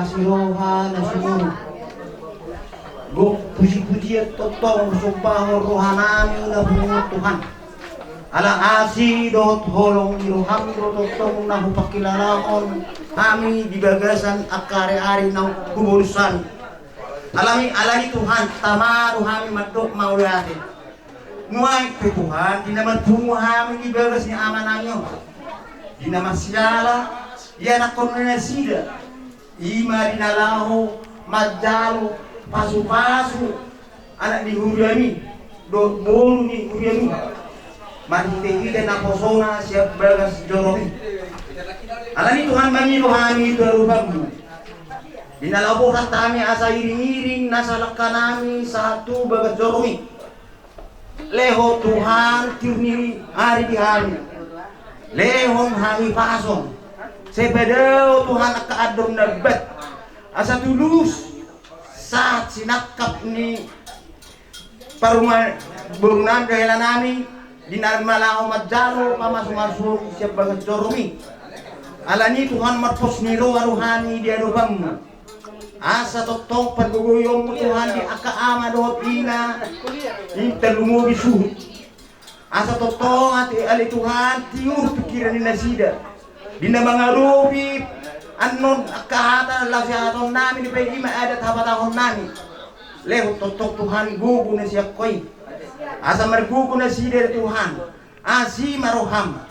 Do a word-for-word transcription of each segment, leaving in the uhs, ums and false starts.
Asi roha na sumurung. Gok puji-pujian tongtong sombahon rohanami na pungu Tuhan. Ala asi dohot holong ni roham do tongtong na hupangkilalahon hami di bagasan angka ari-ari na hubolus hami. Alani, alani Tuhan, tama do hami mandok mauliate. Nuaeng pe Tuhan, di na marpungu hami di bagas ni amanami on, di na marsiala di anakkon nasida, i ma di na laho manjalo pasu-pasu anak ni huriami dohot boru ni huriami, marhite-hite naposona sian bagas joromi. Alani Tuhan, mangido hami tu adopanmu, di na laho borat hami asa iring-iring nasa langkanami sahat tu bagas joromi. Lehon Tuhan tiur ni ari di hami. Lehon hahipason. Sai padao Tuhan angka andor na bat, asa tulus sahat sinangkap ni parumaen borunami dohot helanami di na laho manjalo pamasu-masuon sian bagas joromi. Alani Tuhan, marpos ni roha do hami di adopanmu. Asa tongtong pargogoionmu Tuhan di angka ama dohot ina, i tarlumobi suhut. Asa tongtong ate ale Tuhan, tiur pingkiran ni nasida di na mangadopi annon angka hata laho sihahatonnami dope i ma adat hapatahonnami. Lehon tongtong Tuhan gogo na sian Ho i. Asa margogo nasida Tuhan. Asi ma roham.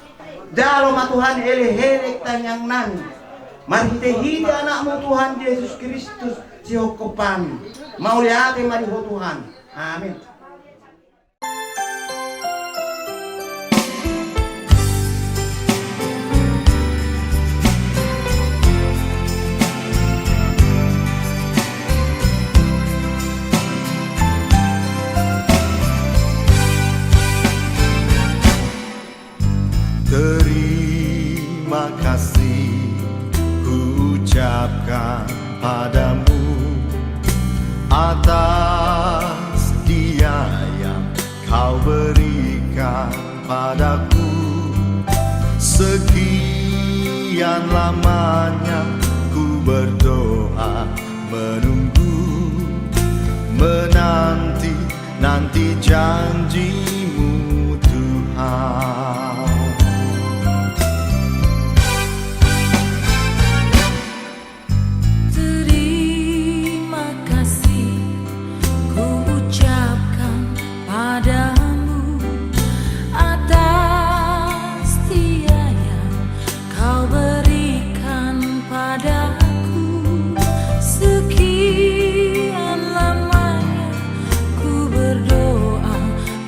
Jalo ma Tuhan elek-elek tangiangnami. Marhite-hite anakmu Tuhan Jesus Kristus sihophopami. Mauliate ma di Ho Tuhan. Amin. Terima kasih kuucapkan padamu atas dia yang Kau berikan padaku. Sekian lamanya ku berdoa, menunggu, menanti, nanti janji-Mu, Tuhan. Terima kasih kuucapkan padamu atas dia yang Kau berikan padaku. Sekian lamanya ku berdoa,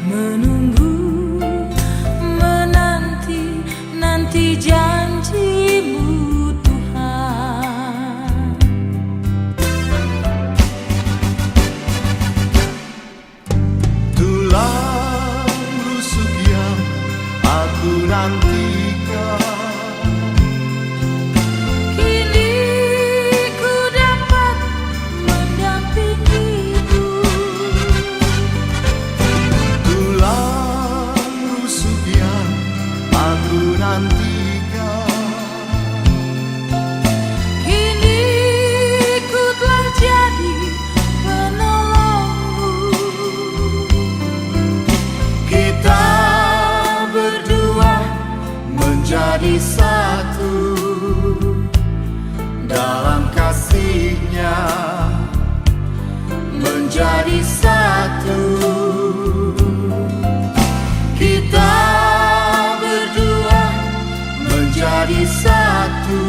menunggu, menanti, nanti janji-Mu, Tuhan. Tulang rusuk yang aku nantikan, kini ku dapat mendampingimu. Tulang rusuk yang aku nantikan, kini ku telah jadi penolongmu. Kita berdua menjadi satu dalam kasih-Nya, menjadi satu. Kita berdua menjadi satu,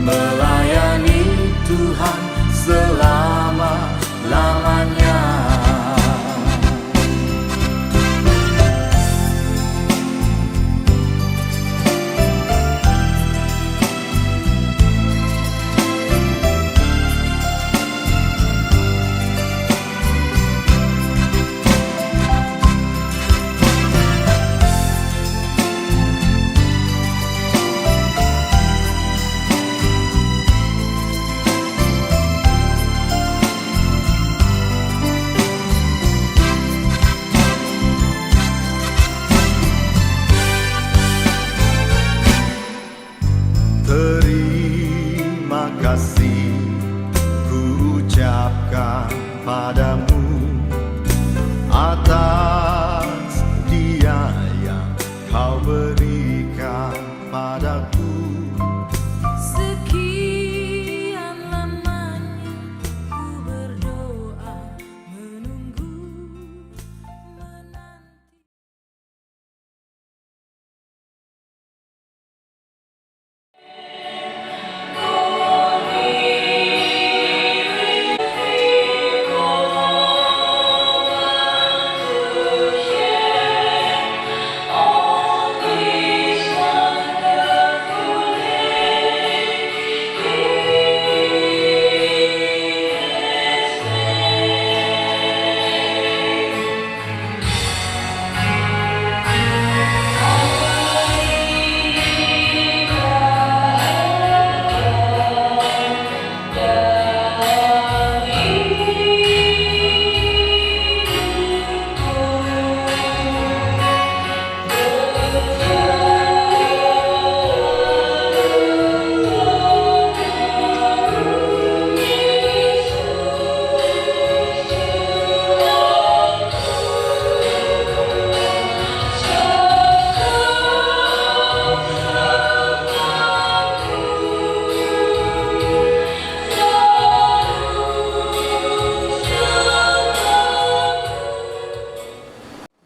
melayani Tuhan selama-lamanya. Kasih ku ucapkan padamu atas dia yang kau berikan padaku. Sekian lamanya ku berdoa, menunggu, menanti.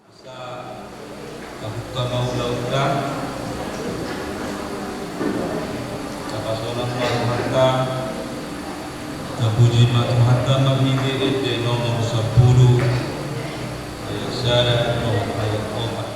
Asa tabuka ma ulaonta. Tapasonang ma Tuhanta. Tapuji ma Tuhanta marhite ende nomor sampulu ayat sada dohot ayat opat.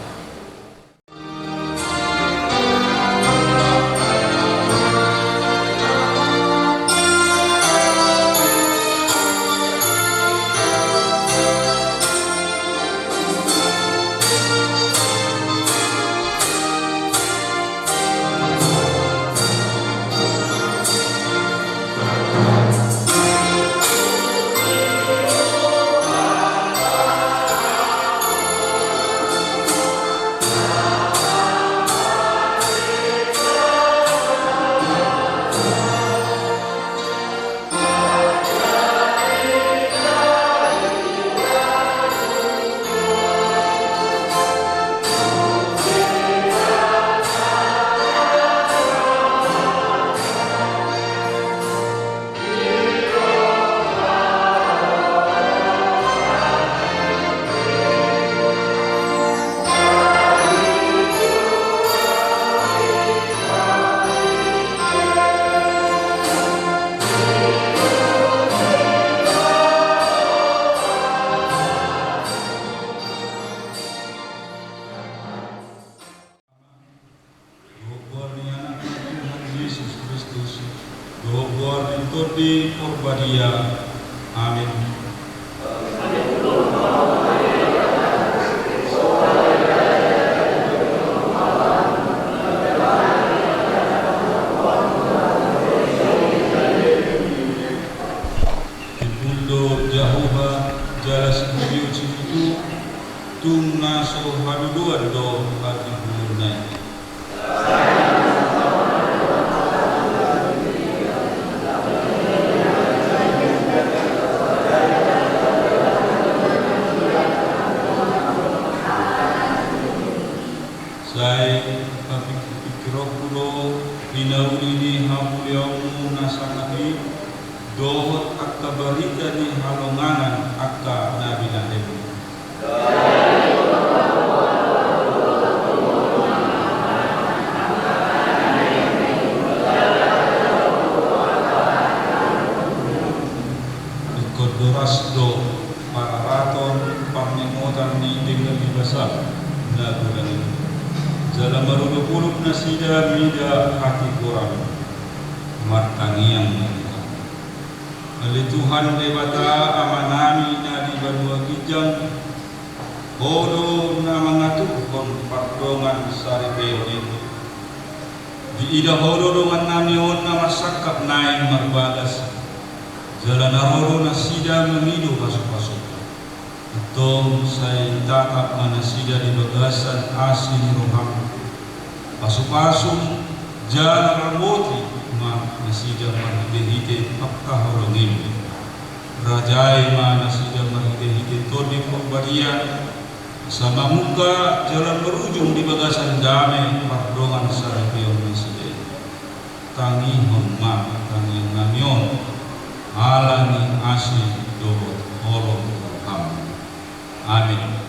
Dohot goar ni Anakna Tuhan Jesus Kristus, dohot goar ni Tondi Porbadia. Amin. Timbul do Jahowa jala siputihon sihutu, tung na so hadodoan do hatimbulonna i. Sai papingkirpingkironku do pinauli ni hamuliaonmu na sangap i, dohot angka barita ni halongangan angka na binahenmu. Ingkon doras do pararaton parningotan ni denggan ni basa na godang i. Jala marolopolop nasida mida hatigoran. Martangiang ma hita. Ale Tuhan Debata Amanami na di banua ginjang, Ho do na mangaturhon pardongan saripeon i. Diida Ho do dongannami on na marsangkap naeng marbagas, jala na ro do nasida mangido pasupasu. Antong sai tatap ma nasida di bagasan asi ni roham. Pasupasum jala ramoti ma nasida marhitehite Angka holongim. Rajai ma nasida marhite-hite Tondi Porbadia, asa mamungka jala marujung di bagasan dame pardongansaripeon nasida i. Tangihon ma tangiangnami on, ala ni asi dohot holong ni roham. Amin.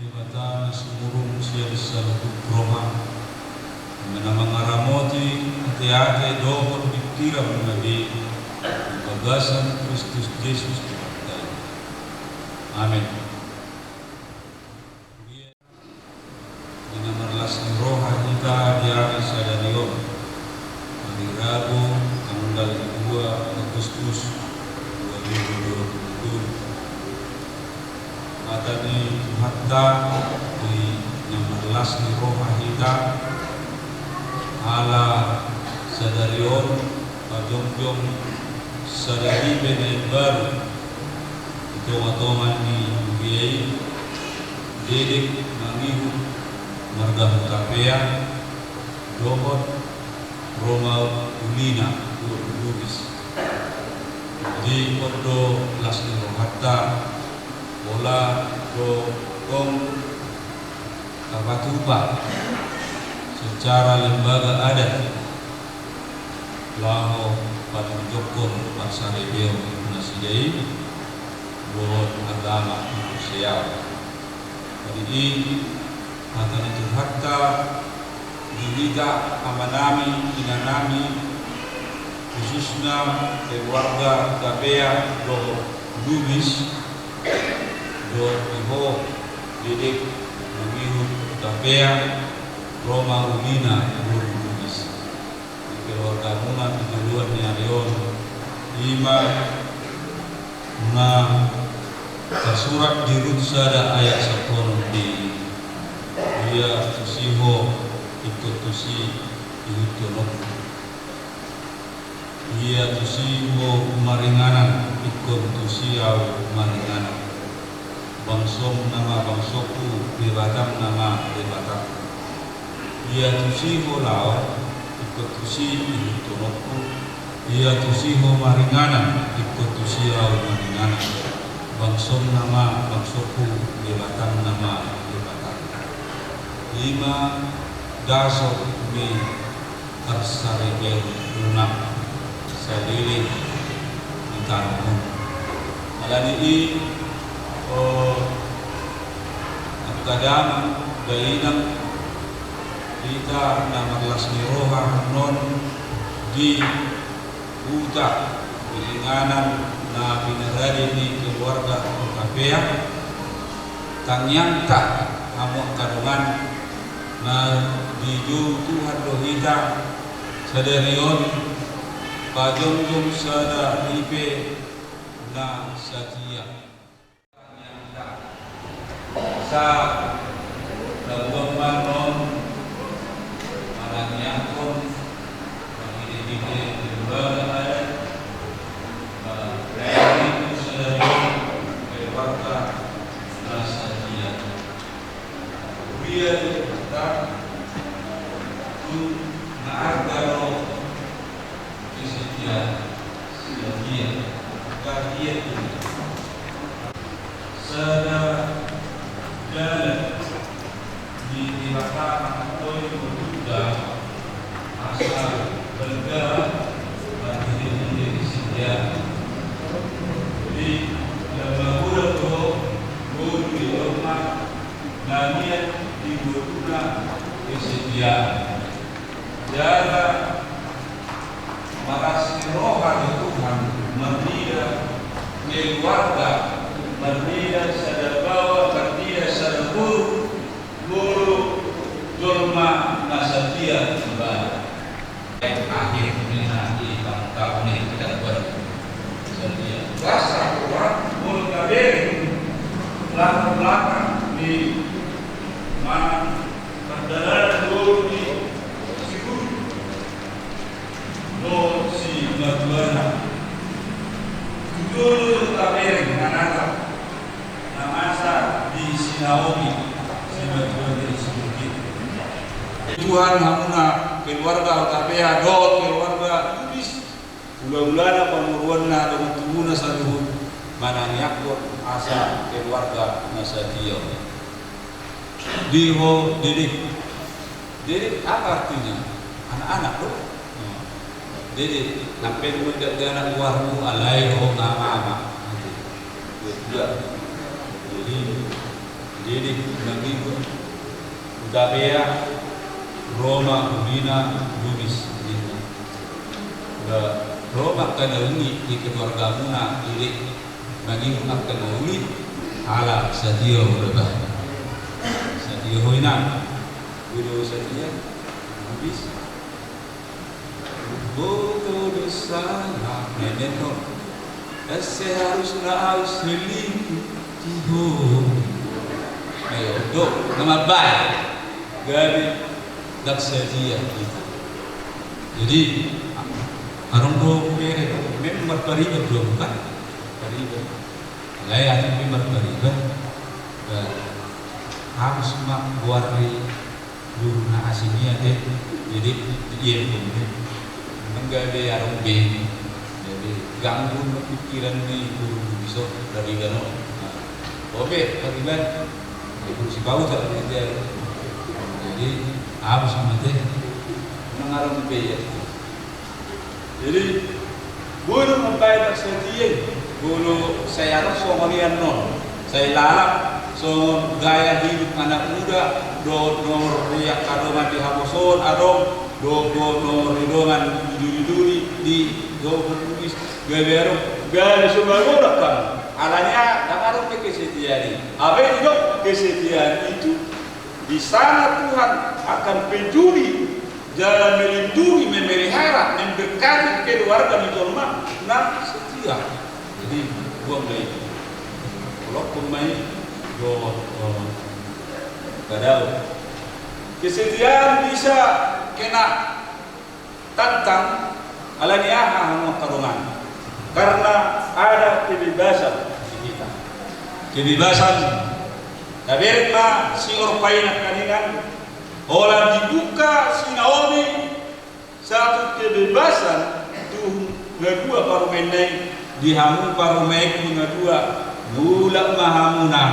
Debata na sumurung sian saluhut roha, na mangaramoti ateate dohot pingkiranmuna be, di bagasan Kristus Jesus Tuhanta i. Amen. Di na marlas ni roha hita di ari sadari on, ari Rabu, tanggal dua Agustus dua ribu dua puluh dua. Hata ni Tuhanta di na marlas ni roha hita, ala sadari on pajongjong sada lipe na imbaru di tonga-tonga ni huria i, Dedek mangihut marga Hutapea dohot Roma Ulina, Lubis. Jadi on do las ni rohanta, pola do tong tapatupa secara lembaga adat laho patunjukkon parsaripeon nasida i dohot agama Husea. Jadi i hata ni Tuhanta di hita amanami, inanami, khususna keluarga Hutapea dohot Lubis, dohot di ho Dedek mangihut Hutapea, Roma Ulina, Lubis. Di keluargamuna di joloan ni ari on, i ma na tarsurat di Rut sada ayat sampulu onom, di ia tusi ho ingkon tusi ihuthononku. Ia tusi ho maringanan ingkon tusi ahu maringanan. Bangsom nama bangsongku, Debatam nama Ia tusi ho laho, ingkon tusi ihuthononku. Ia tusi ho maringanan, ingkon tusi ahu maringanan. Bangsona ma bangsongku, Debatangna ma Debatangku. I ma dasor ni parsaripeon unang saleleng di tano on. Alani i, o, angka damang dainang, hita na marlas ni roha annon di huta, di inganan na pinarade ni keluarga Hutapea, tangiangta hamu angka dongan, na dijou Tuhan do hita sadari on, pajongjong sada ripe na satia. Sa, na buang ma annon manangiangkon, marhitehite keluarga adat, ma, na i tu sadari on keluarga na satia. Huria di hita, tu na arga do kesetiaan, setia, bahagia tu. Sada dalan di Debata mangkoi ngolunta asa balga marhitehite kesetiaan. Jadi, jala magodang do ngolu di jolma na niat di ngoluna kesetiaan. Jala marlas ni roha do Tuhan marnida keluarga, marnida sada baoa, marnida sada boru, molo jolma na satia tu Ibana. Akhir ni na i pangkaon i kita buat satia. Kuasa Tuhan, molo tabereng latar belakang ni manang pardalanan ngolu ni si guru dohot si matuana. Tu jolo do tabereng na natar na masa di si Naomi, si matuana i si Ruth. Tuhan, hamuna keluarga Hutapea dohot keluarga Lubis, hulahulana, pamoruonna, dongan tubuna saluhut, manangiangkon asa keluarga na satia on. Di ho, Dede. Dede, apa artinya? Anak-anak, bro. Dede, sampe mengajak dia anak buahmu, alai ho mama-mama. Jadi, Dede, Dede, Hutapea, Roma, Udina, Lubis. Ba, ro ma angka na uli di keluargamuna, Dede, mangido angka na uli, ala satia ho do ba. Satia ho, Inang. Boi do satia, Lubis. Boto do salah, nenek ho. Seharusna au selingkuh. Ayo, do, na mambahen. Gabe ndang sadia hita. Jadi, adong do bere, memang marpariban do, bukan? Pariban. Alai atik pe marpariban, ba, hapus ma goar ni guru na asing i ate. Jadi, iya, memang gabe adong be. Jadi, ganggu ma pikiran ni guru bisa dari dano. Nah, oke, pariban. Guru si Paulus ada dia. Jadi, hapus ma ate. Memang adong be, ya. Jadi, boi do mambahen ndang sadia i, molo sai adong songon i annon, sai lalap songon gaya hidup anak muda, dohot nomor ni angka dongan di haposoon adong, dohot nomor ni dongan di doli-doli di dohot Bugis, gabe adong, gabe so magodang kan. Alani aha? Ndang adong be kesetiaan i. Apa yang didok kesetiaan itu? Di sana Tuhan akan peduli, jala melindungi, memelihara, memberkati keluarga ni jolma na setia. Jadi, buang ma i. Holongkon ma i dohot, dohot. Padahal kesetiaan bisa kena tantang, alani aha, hamu angka dongan? Karena ada kebebasan di hita. Kebebasan. Tabereng ma si Orpa i nangkiningan, Holan dibuka si Naomi satu kebebasan tu na dua parumaenna i. Di hamu parumaenku na dua, mulak ma hamuna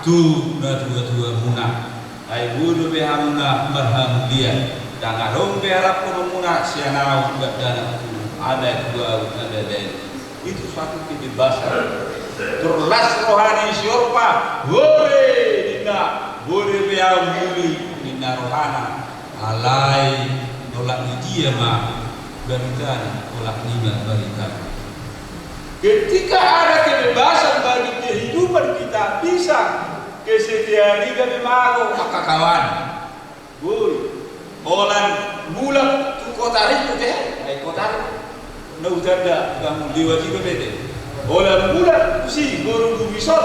tu natuatuamuna. Ai boi dope hamuna marhamulian, ndang adong be harapkonmuna sian ahu, ndang tu anak tu ahu na bebel. Itu suatu kebebasan. Terlas rohana si Orpa, boi ninna, boi dope ahu muli ninna rohana. Alai tolak ni dia ma baritana, tolak ni ma baritana. Ketika ada kebebasan bagi kehidupan kita, bisa kesetiaan i gabe mago, angka kawan. Boi, holan mulak tu kota ribut, eh, ai kota ribut. Na hutanda, kamu liwat juga bete. Holan mulak tusi boru Bugis on,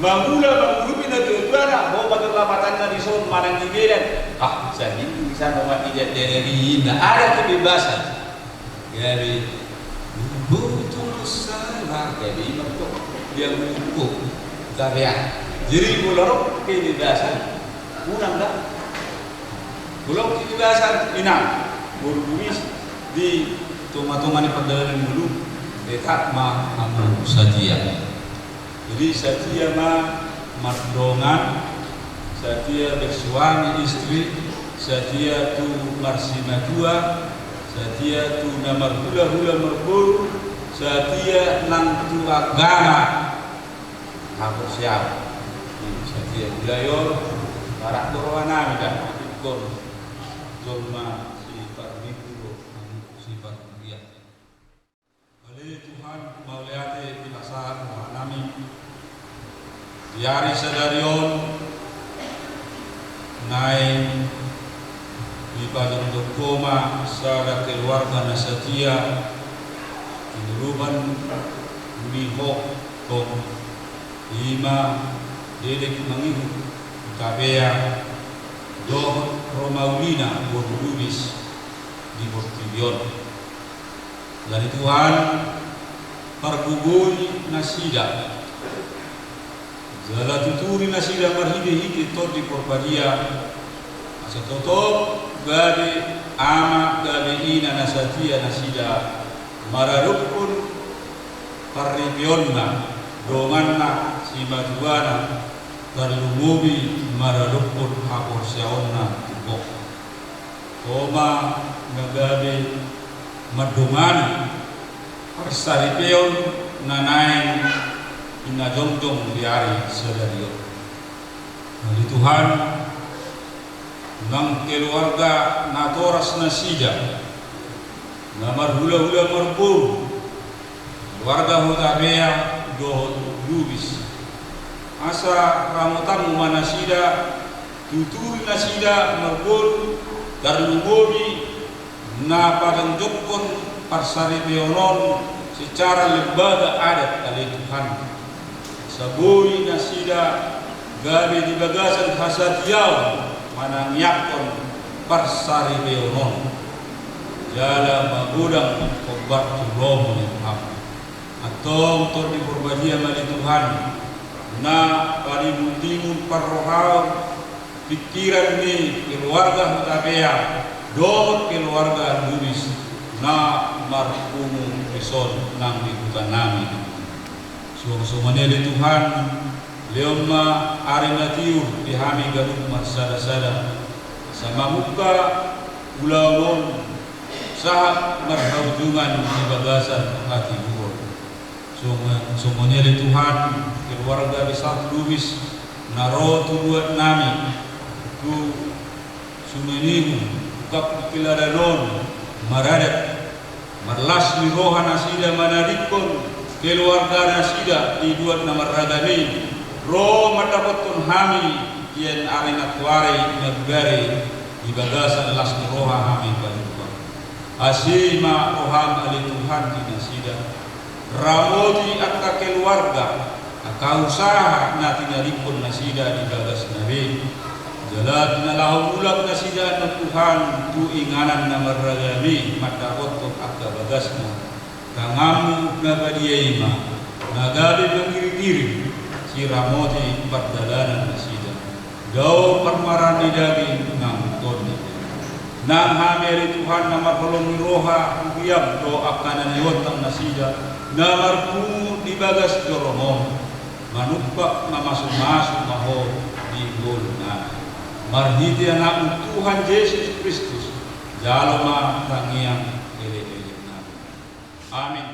mangula mangurupi natuatuana, ho ma tu lapatanna dison manang di Medan. Ah, sandiri di sana mati jadi negeri indah, ada kebebasan. Gabe, butuh salah, gabe ima tu dia butuh. Gabe ya. Jadi molo ro kebebasan, unang da. Molo kebebasan, inang, boru Bugis, di tongatonga ni pardalanan ngolu, tetap ma hamu satia. Jadi satia ma mardongan, satia bersuami istri, satia tu marsimatua, satia tu na marhulahula marboru, satia nang tu agama. Haporseaon. Satia mulai on, barak do rohanami da, ingkon jolma siparminggu do, siparminggu. Ale Tuhan, mauliate di bagasan rohanami. Di ari sadari on, naeng dipajongjong Ho ma sada keluarga na satia, di urupan ni Ho tong, ima Dedek Mangihut Hutapea dohot Romaulina boru Lubis di portibi on. Jadi Tuhan, pargogoi nasida, jala tuturi nasida marhitehite Tondi Porbadia, asa totop gabe ama gabe ina na satia nasida maradophon parripeonna, donganna, simatuana, tarlumobi maradophon haporseaonna tu Ho. Ho ma na gabe mandongani parsaripeon na naeng pinajongjong di ari sadari on. Ale Tuhan, nang keluarga natoras nasida, na marhulahula marboru, keluarga Hutapea dohot Lubis, asa ramotanmu ma nasida, tuturi nasida marboru, tarlumobi na pajongjonghon parsaripeon on secara lembaga adat, ale Tuhan. Asa boi nasida gabe di bagasan hasatiaon manangianghon parsaripeon on, jala magodang hombar tu lomo ni Tuhan. Antong Tondi Porbadia ma ale Tuhan, na panimbultimbul parrohaon, pikiran ni keluarga Hutapea dohot keluarga Lubis na marpungu dison nang di hutanami. Suang songon i ale Tuhan, lehon ma ari na tiur di hami ganup marsadasada, asa mamungka ulaon on sahat marhaujungan di bagasan hatiuron. Songon, songon i ale Tuhan, keluarga besar Lubis na ro tu luat nami, tu Sumenihum, ungkap di kilalaon on, maradat, marlas ni roha nasida manadingkon keluarga nasida di luat na marragam i, ro mandapothon hami sian ari na tuari na gudari, di bagasan las ni roha hami pajumpang. Asi ma roham ale Tuhan di nasida. Ramoti angka keluarga, angka usaha na tinadingkon nasida di bagasna be. Jala di na laho mulak nasida annon Tuhan tu inganan na marragam i mandapothon angka bagasna. Tanganmu na badia i ma na gabe pangiringiring, siramoti pardalanan nasida. Dao parmaraan ni daging nang tu Nang hami ale Tuhan na marholong ni roha huria do angka na niontang nasida na marpungu di bagas joro-Mu on, manumpak mamasumasu ma Ho di ngolunami. Marhite Anakmu Tuhan Jesus Kristus, jalo ma tangiang elekelek nami. Amin.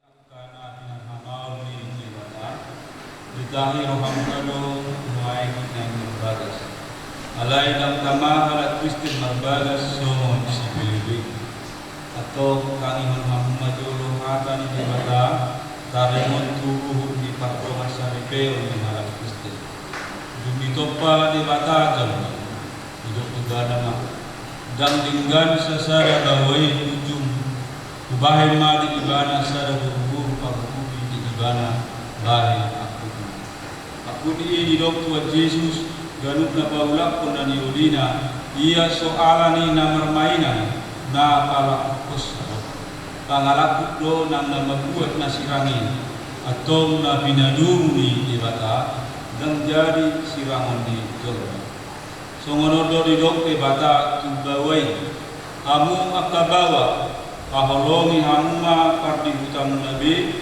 Angka na pinarhamaol ni Debata, ditahi rohamuna do tu aek na marbagas. Alai ndang tama halak Kristen marbagas songon sipelebegu. Antong tangihon hamu ma jolo hata ni Debata, taringot tu uhum ni pardongansaripeon ni halak Kristen. Dung ditompa Debata jolma, didok Ibana ma: Ndang denggan sasada baoa i tu ujung, hubahen ma di ibana sada boruboru pangungkupi di ibana bahen angkup. Angkup i didok Tuhan Jesus, Ganup na paulakkon na niolina, ia so ala ni na marmainan, na palangkuponsa do. Pangalangkup do nang na mambuat na sirang i, antong na pinadomu ni Debata, ndang jadi sirangon ni jolma. Songon on do didok Debata tu baoa i: Hamu angka baoa, haholongi hamu ma pardihutamuna be,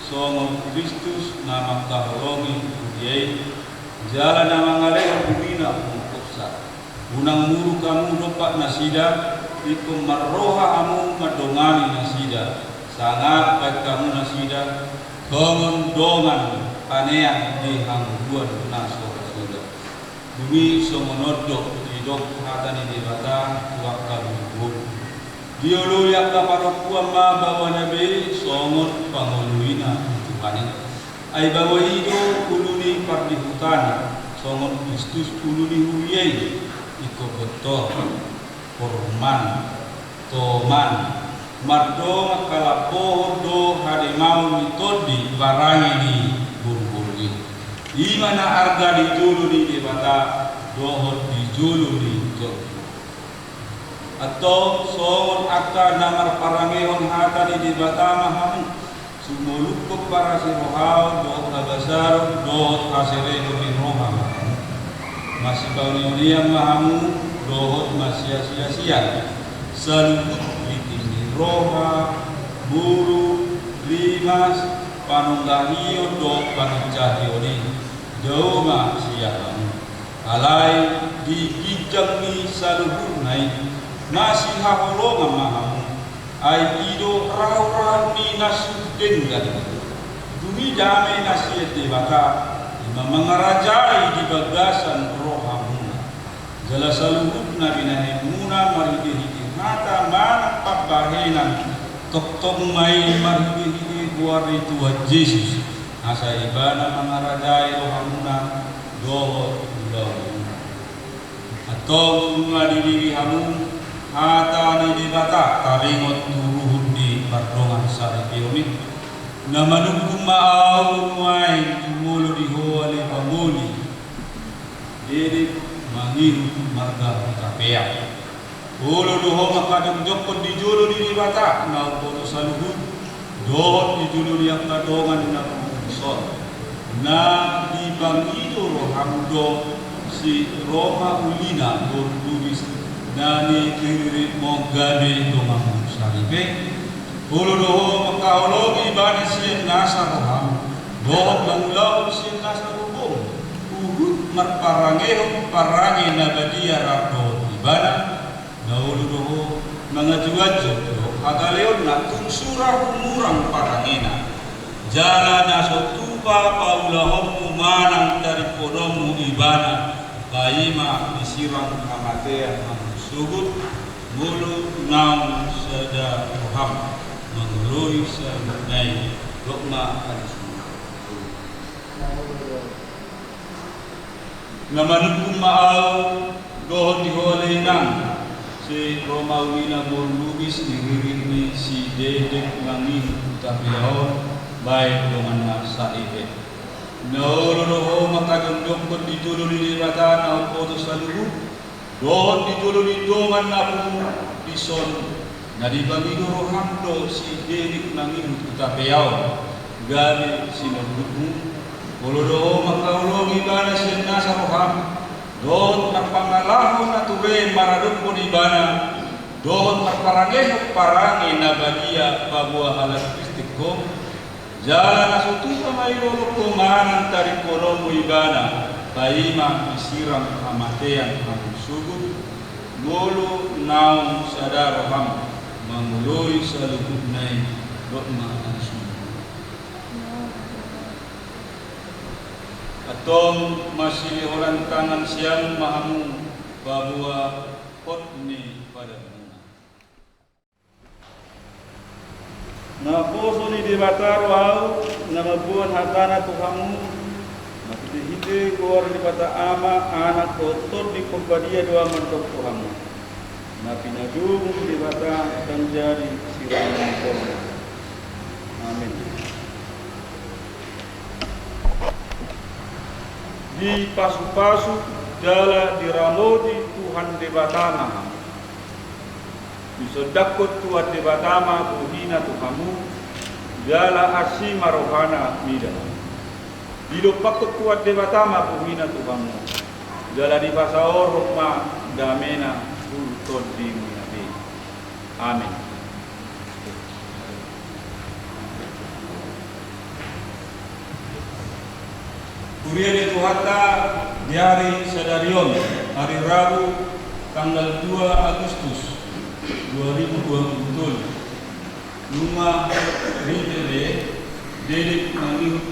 songon Kristus na mangkaholongi huria i, jala na mangalehon dirina umurhonsa. Unang muruk hamu dompak nasida, ingkon marroha hamu mandongani nasida, sangap baen hamu nasida songon dongan panean di hangoluan na so ra soda. Dung i songon on do didok hata ni Debata tu angka boruboru: Dioloi angka parompuan ma baoana be songon pangoloina tu Tuhan i. Ai baoa i do ulu ni pardihutana, songon Kristus ulu ni huria i. Ingkon bontor, porman, toman, mardongan halambohon dohot hademaon ni tondi parange ni boruboru i. I ma na arga di jolo ni Debata dohot di jolo ni jolma. Antong songon angka na marparangehon hata ni Debata ma hamu. Sumolukkon parasirohaon dohot habasaron dohot haserepon ni roha ma hamu. Masipauni-unian ma hamu dohot masiasiasian. Saluhut tingki ni roha, muruk, rimas, panunggahion dohot pangincahion i, dao ma sian hamu. Alai di ginjang ni saluhutna i, masihaholongan ma hamu. Ai i do rahurahur ni na sun denggan. Dung i dame na sian Debata, i ma mangarajai di bagasan rohamuna. Jala saluhut na binahenmuna marhitehite hata manang pambahenan, tongtong ma i marhitehite goar ni Tuhan Jesus, asa Ibana mangarajai rohamuna dohot ulaonmuna. Antong nunga dilili hamu hata ni Debata taringot tu ruhut ni pardongansaripeon i: Na manungkun ma ahu nuaeng jumolo di ho ale pangoli, dedek, mangihut marga Hutapea. Olo do ho mangkajongjongkon di jolo ni Debata na umboto saluhut, dohot di jolo ni angka dongan na pungu dison. Na dipangido roham do si Roma Ulina boru Lubis na niriritmon gabe donganmu saripe. Olo do ho mangkaholongi ibana sian nasa roham, dohot mangulahon sian nasa gogo, huhut marparangehon parange na badia rap dohot ibana. Na olo do ho mangajuaju dohot hagaleonna tung sura humurang parangena. Jala na so tupa paulahonmu manang taringkononmu ibana, paima disirang hamatean hamu sogot, molo naung sada roham mangoloi saluhutna i, dok ma alusi. Na manungkun ma ahu dohot di ho ale inang, si Roma Ulina boru Lubis, niririt ni si Dedek Mangihut Hutapea on, baen donganna saripe. Na olo do ho mangkajongjongkon di jolo ni Debata na umboto saluhut, dohot di jolo ni dongan na pungu dison, na dipangido roham do si Dedek Mangihut Hutapea on gabe simanjujungmu. Olo do ho mangkaholongi ibana sian nasa roham, dohot marpangalaho na ture maradophon ibana, dohot marparangehon parange na badia paboa halak Kristen ho. Jala na so tupa mailolongmu manang taringkononmu ibana, paima disirang hamatean hamu sogot, molo naung sada roham mangoloi saluhutna i, dok ma alusi. Antong masilihoran tangan sian ma hamu paboa hot ni padanmuna. Naposo ni Debata do ahu, na mamboan hatana tu hamu, marhitehite goar ni Debata Ama, Anak dohot Tondi Parbadia do ahu mandok tu hamu. Na pinadomu ni Debata ndang jadi sirangon ni jolma. Amin. Dipasupasu Jala diramoti Tuhan Debata ma hamu. Disondangkon Tuhan Debata ma bohina tu hamu, jala asi ma rohana mida hamu. Didompakkon Tuhan Debata ma bohina tu hamu, jala dipasaorhon ma damena tu tondimuna be. Amin. Huria ni Tuhanta, di ari sadari on, ari Rabu, tanggal dua Agustus dua ribu dua puluh tolu, nunga rite be Dedek Mangihut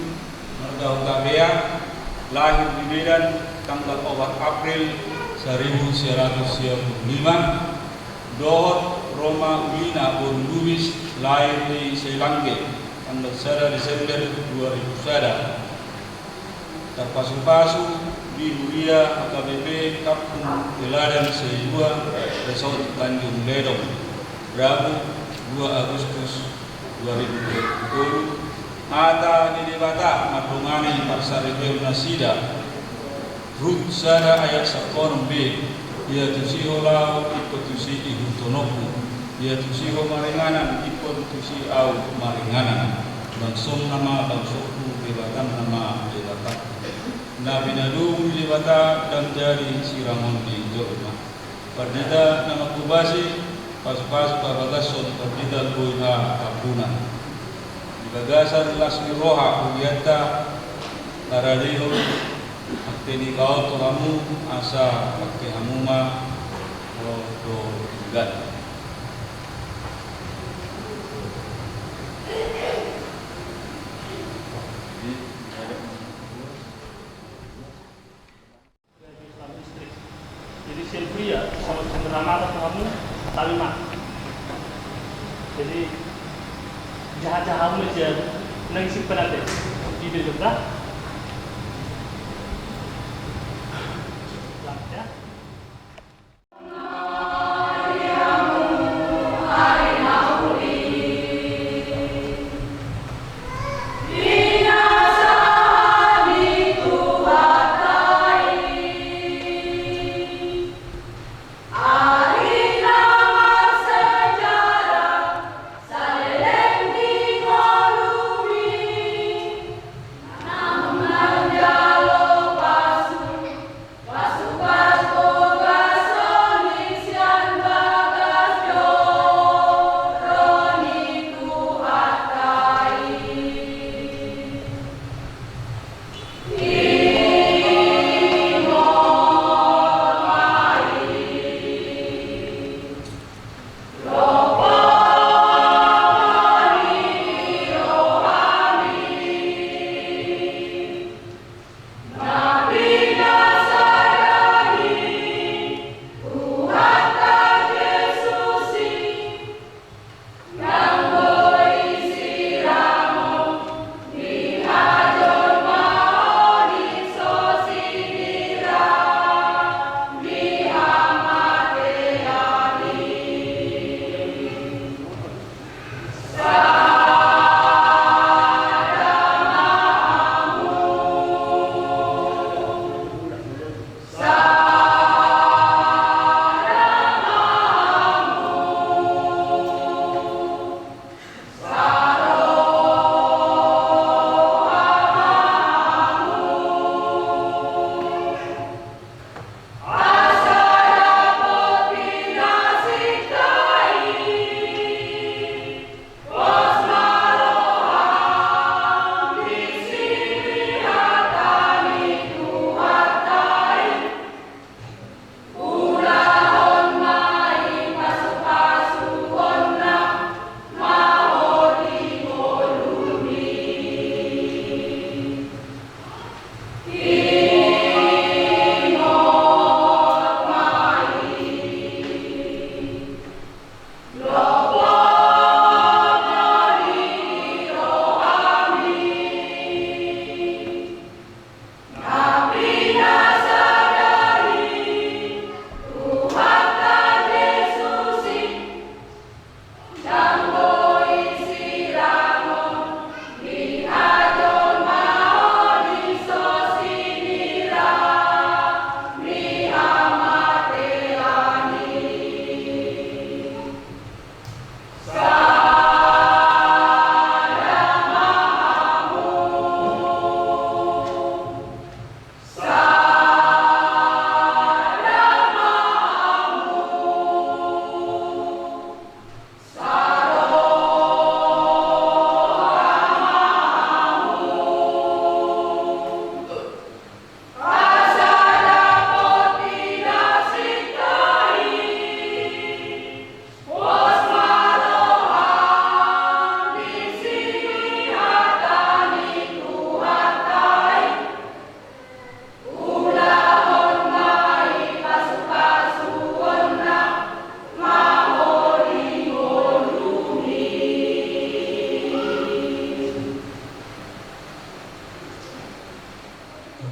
marga Hutapea, lahir di Medan, tanggal opat April saribu sia ratus sia pulu lima, dohot ro ma ulina boru Lubis, lahir di Selangge, tanggal sada Desember dua ribu sada. Tarpasupasu di huria H K B P Kampung Teladan Seilua, Resort Tanjung Ledong, Rabu, dua Agustus dua ribu dua puluh tolu, hata ni Debata mandongani parsaripeon nasida. Rut sada ayat sampulu onom be, ia tusi ho laho, ingkon tusi ihuthononku, ia tusi ho maringanan, ingkon tusi ahu maringanan. Bangsonna ma bangsongku, Debatanna ma Debatangku. Na pinadomu ni Debata ndang jadi sirangon ni jolma. Pandita na manghobasi, pasupasu parbagashon pandita boi hatampunan. Di bagasan las ni roha hurianta, taradehon, mangke dibahen tu hamu, asa mangke hamu ma, o, do inggan. Jadi, Silvia, sama Chandra Mata tu hamu, tapi ma. Jadi, jaha-jaha hamu aja, nang isi penate. Ide juga. Selamat ya.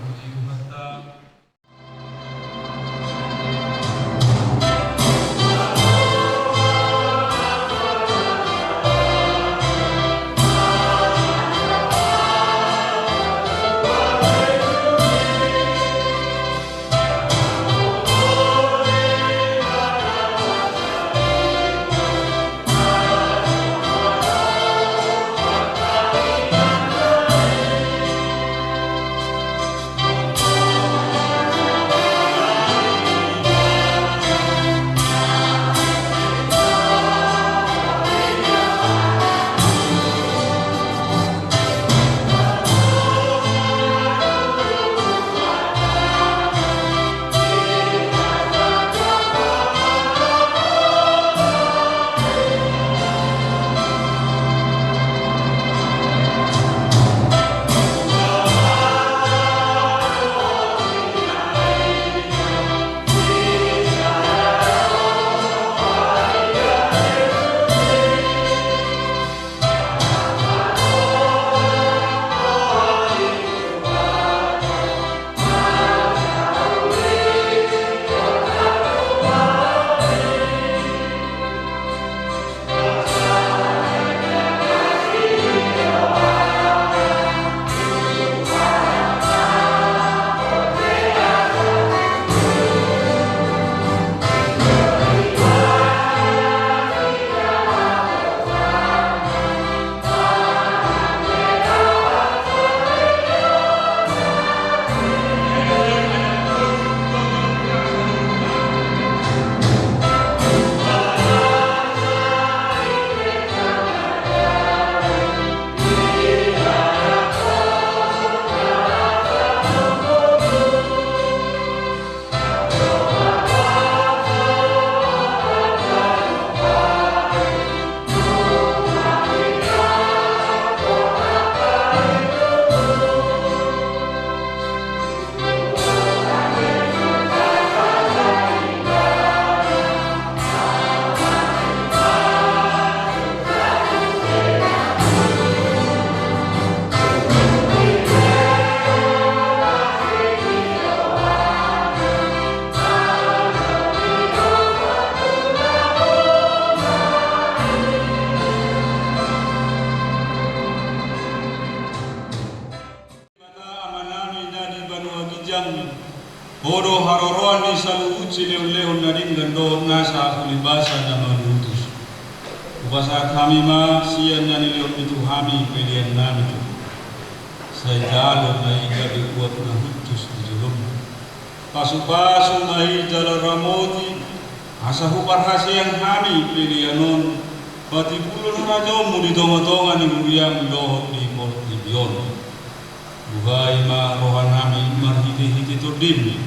Puji Tuhanta. Debata Amanami na di banua ginjang, Ho do haroroan ni saluhut silehonlehon na denggan dohot nasa ulibasa na manuhothus. Hupasahat hami ma sian na nilehonMi tu hami peleannami tu Ho. Sai jalo na i gabe uap na hushus di jolomMi. Pasupasu ma i jala ramoti, asa huparhaseang hami pelean on patimbulhon harajaonMu di tongatonga ni huriaM dohot di portibi on. Buhai ma rohanami marhitehite TondiM,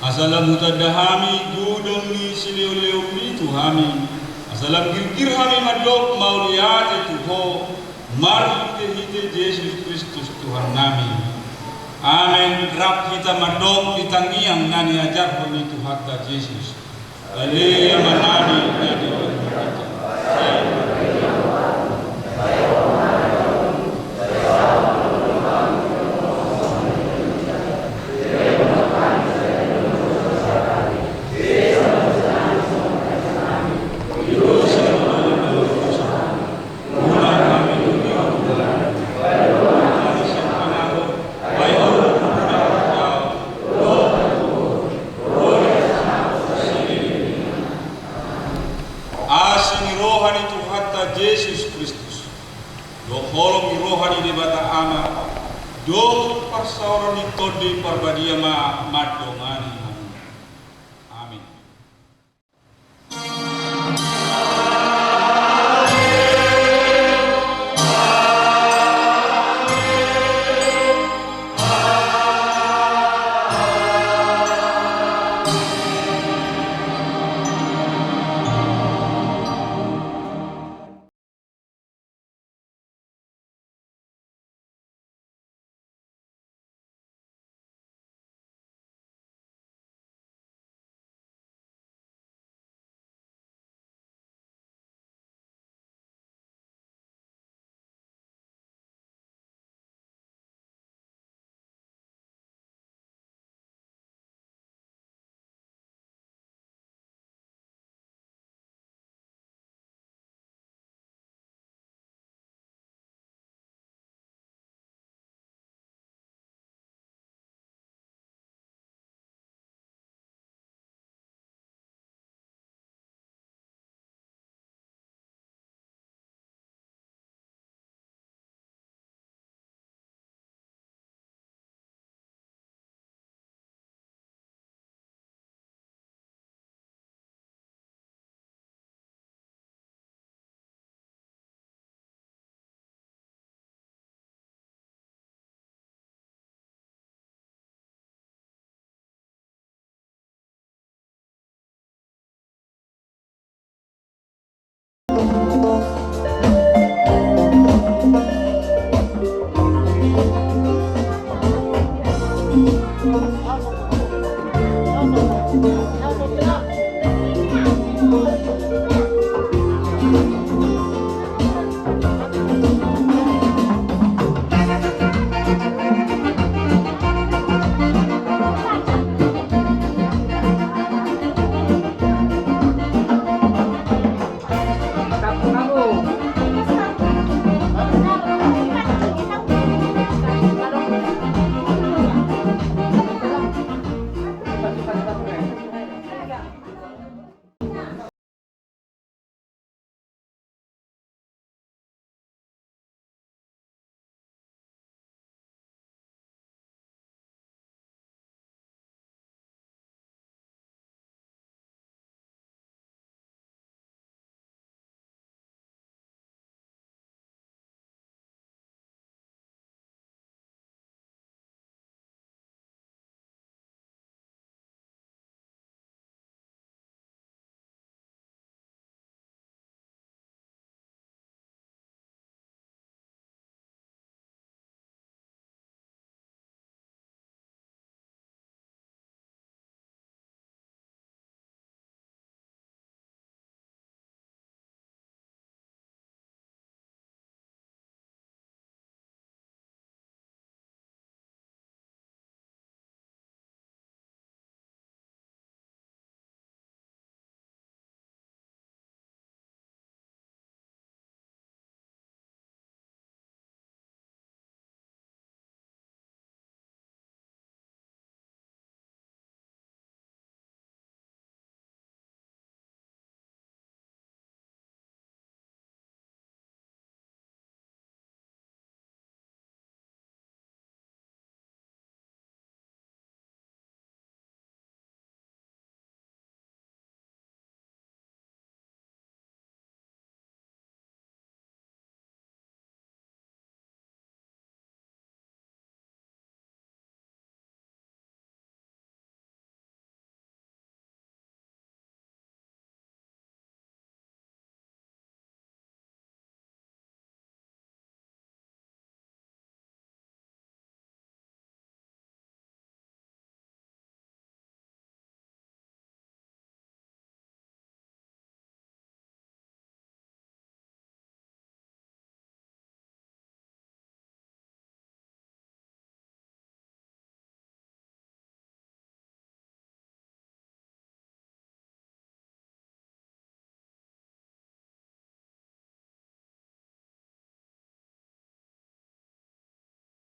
asa lam hutanda hami godang ni silehonlehonMi tu hami, asa lam girgir hami mandok mauliate tu Ho, marhitehite Jesus Kristus Tuhannami. Amen. Rap hita mandok di tangiang na niajarhon ni Tuhanta Jesus. Ale Amanami na di banua ginjang. Asi ni roha ni Tuhanta Jesus Kristus, dohot holong ni roha ni Debata Ama, dohot parsaoran ni Tondi Parbadia ma mandongani hamu. Amin.